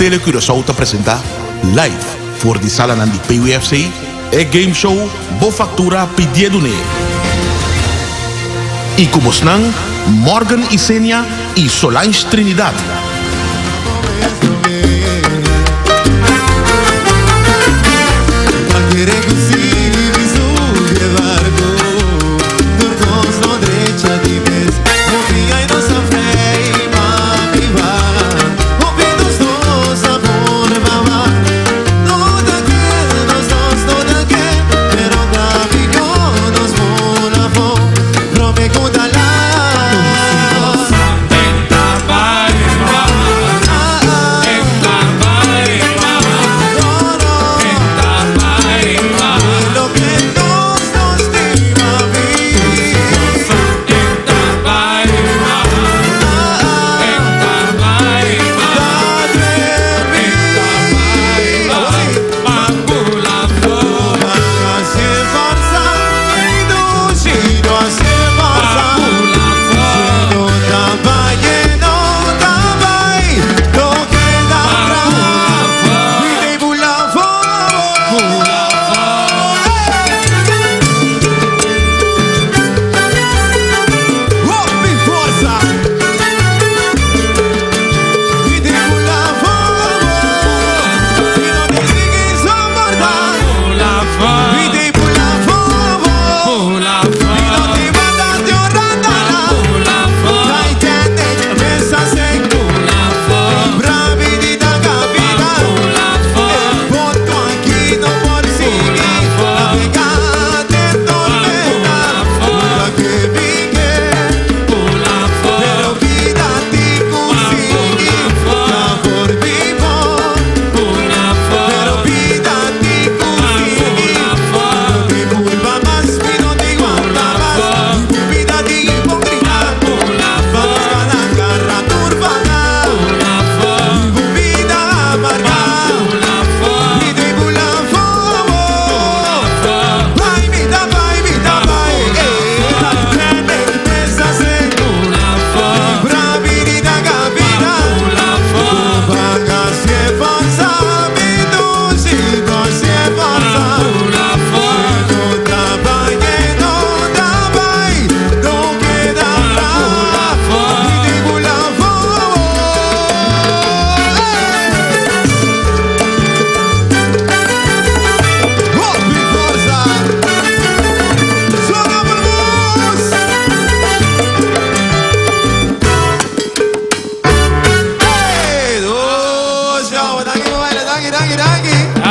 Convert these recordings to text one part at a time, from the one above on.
Tele Curaçao ta presentá live for di salanan di PWFC e game show Bo Factura Pidié Dun'é. I ku bosnan Morgan Isenia i Solange Trinidad.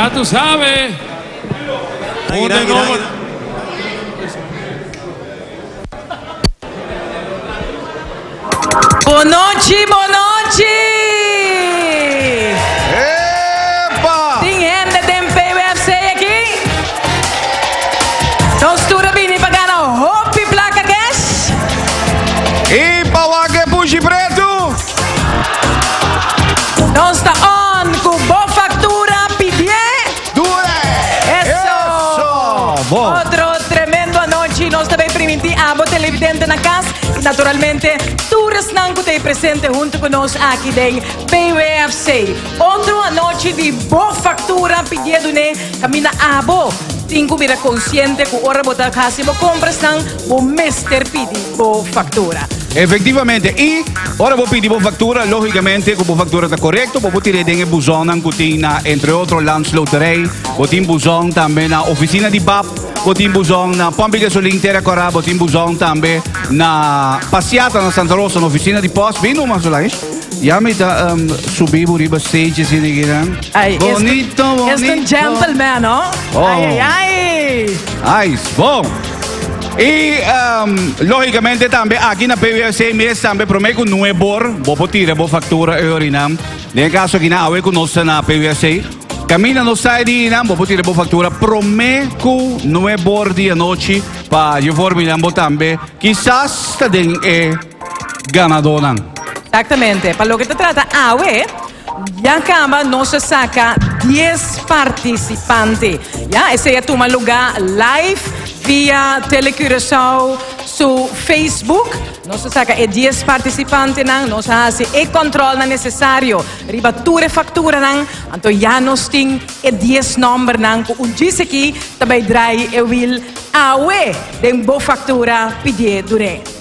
Ya tu sabe. Ponte nombre. Bonochi, bonochi! Epa! Tin hende den PWFC aki? Nos tur a bini pa gana hopi plaka cash? I pa wak e pushi pretu! Nos ta on ku Bo Factura Pidié. Dure! Eso! Eso! Bon. Otro tremendo anochi nos ta bay primintí abo televidente na cas y naturalmente tur esnan cu ta ey presente hunto cu nos aki den PWFC. Otro anochi di Bo Factura Pidié Duné caminda abo tin cu bira consciente cu ora bo ta haci bo comprasnan bo mester pidi bo factura. Efectivamente. Y ora bo pidi bo factura, logicamente cu bo factura ta corecto, bo por tira den e buzonnan cu tin na, entre otro, Landsloterij, bo tin buzon tambe na oficina di bap, bo tin buzon na Pompi Gasolin Tera Cora, bo tin buzon tambe na Pasiata na Santa Rosa, na oficina di post. Bin numa, Solange. Ya mi ta um, subi bo riba stage asina aki nan. Ay, Bonito, bonito. Es un gentleman, no? Oh. Ay, ay, ay. Ay, bon. I logicamente tambe aki na PWC mes tambe prome cu nuebor bo por tira bo factura e orinan. Den e caso aki na awe cu nos ta na PWC, caminda nos ta di nan bo por tira bo factura prome cu nuebor di anochi pa je vorminan bo tambe kisas ta den e ganadonan. Exactamente. Pa loke ta trata awe, Ya caba nos a saca dies participante. Ya, esey a tuma luga live via Tele Curaçao. su Facebook. Nos a saka e 10 partisipantenan, nos a hasi e kòntròlnan nesesario riba tur e fakturanan, anto ya nos tin e 10 nòmbernan ku un djis aki ta bai drai e wil awe den Bo Faktura Pidié Duré.